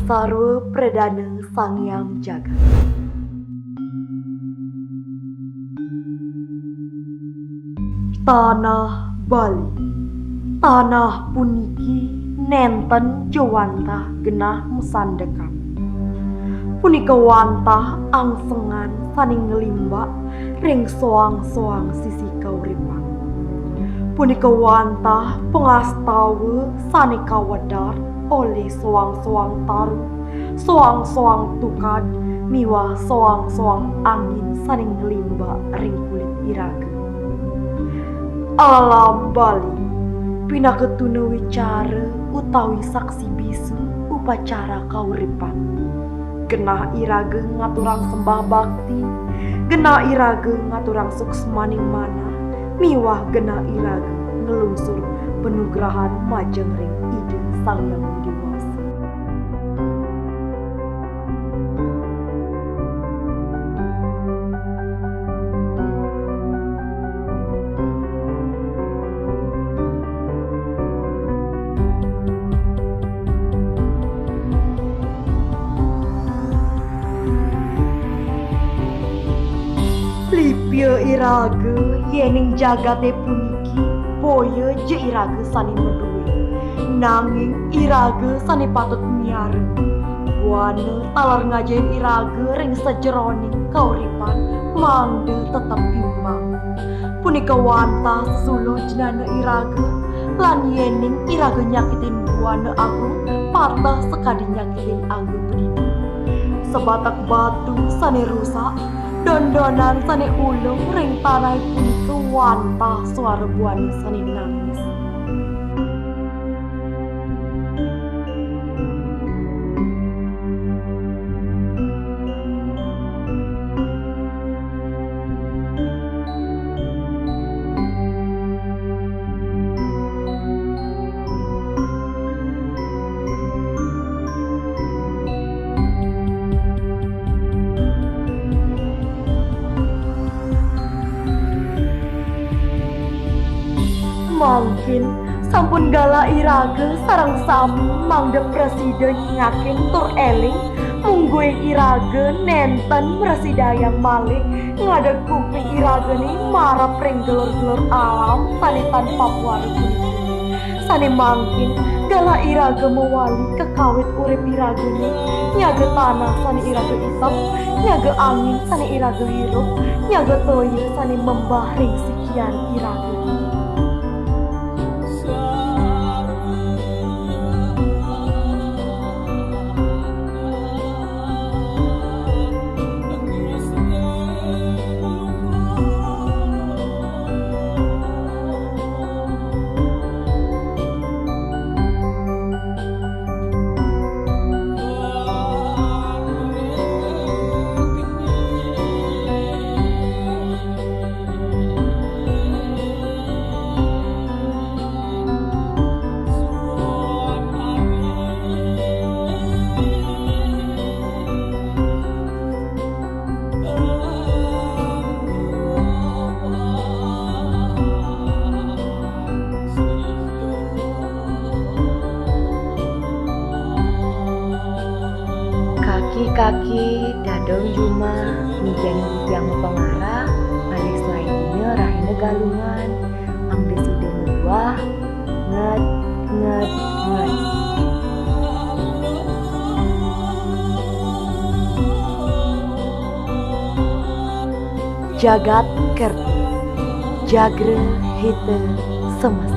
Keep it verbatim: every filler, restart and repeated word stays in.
Sarwa Pradana Sang Hyang Jagat. Tanah Bali. Tanah puniki nenten ja wantah genah masandekan. Punika wantah angsengan sane nglimbak ring soang-soang sisi kauripan. Punika wantah pangastawa sane kawedar olih soang-soang taru, soang-soang tukad, miwah soang-soang angin sane nglimbak ring kulit iraga. Alam Bali pinaka tuna wicara utawi saksi bisu upacara kauripan. Genah iraga ngaturang sembah bakti, genah iraga ngaturang suksmaning manah, miwah genah iraga nglungsur panugrahan majeng ring Ida Sang Hyang Widi Wasa. Lipia iraga yening jagate puniki boya ja iraga sane madue, nanging iraga sane patut miara. Buana taler ngajahin iraga ring sajeroning kauripan mangda tetep bimbang. Punika wantah sesuluh jnana iraga, lan yening iraga nyakitin buana agung, pateh sakadi nyakitin angga padidi. Sebatek batu sane rusak, dondonan sane ulung ring tanah punika wantah suara buana sane nangis. Mangkin sampun galah iraga sareng sami mangda prasida nyingakin tur eling, mungguing iraga nenten mrasidayang malih ngadeg kuping iragane marep ring gelur-gelur alam sane tan papuara puniki. Sane mangkin galah iraga mawali kakawit urip iragane, nyaga tanah sane iraga itep, nyaga angin sane iraga hirup, nyaga toya sane membah ring sikian iragane. Kaki-kaki, dadong jumah, mijeng titiang mapangarah, malih selae dina rahina Galungan, mangda sida mabuah, nget, nget, nget. Jagat Kerta, Jagra Hita Semesta.